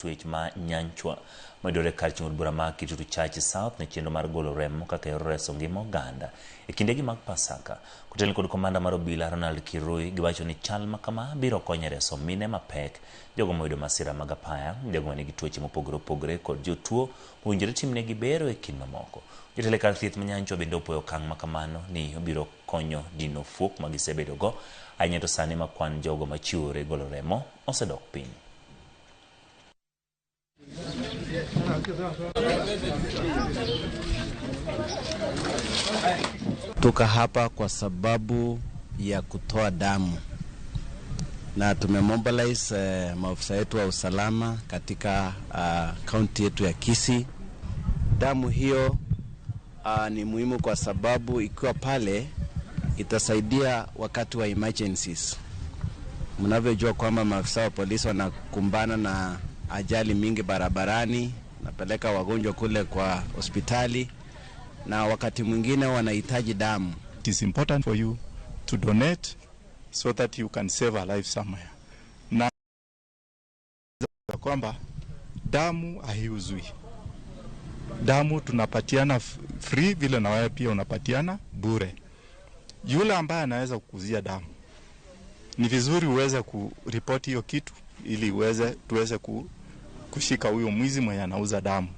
Twech ma Nyanchwa mayudore kar chung' od bura ma Kitutu Church South ne chenro mar golo remo kaka yor reso ngima oganda e kindegi mag Pasaka. Kotelni kod komanda mar obila Ronald Kirui, giwacho ni chal ma kama biro konyo e reso mine mapek, jogo moyudo masira mag apaya, jogo manigi tuoche mopogore opogore kod jotuo mowinjore timnegi bero e kind mamoko. Jotelo e kar thieth ma Nyanchwa bende opuoyo okang' ma kamano ni obiro konyo dino fuok ma gisebedogo ahinya to sani ma kwan jogo machiwore golo remo osedok piny. Tuko hapa kwa sababu ya kutoa damu na tumemobilize maafisa wetu wa usalama katika kaunti yetu ya Kisii. Damu hiyo ni muhimu kwa sababu ikiwa pale itasaidia wakati wa emergencies. Mnavyojua kwamba maafisa wa polisi wanakumbana na ajali mingi barabarani, napeleka wagonjwa kule kwa hospitali na wakati mwingine wanahitaji damu. It is important for you to donate so that you can save a life somewhere. Na kwamba damu haiuzwi. Damu tunapatiana free vile na wewe pia unapatiana bure. Yule ambaye anaweza kukuzia damu, ni vizuri uweze kuripoti hiyo kitu ili tuweze kushika huyo mwizi mwenye anauza damu.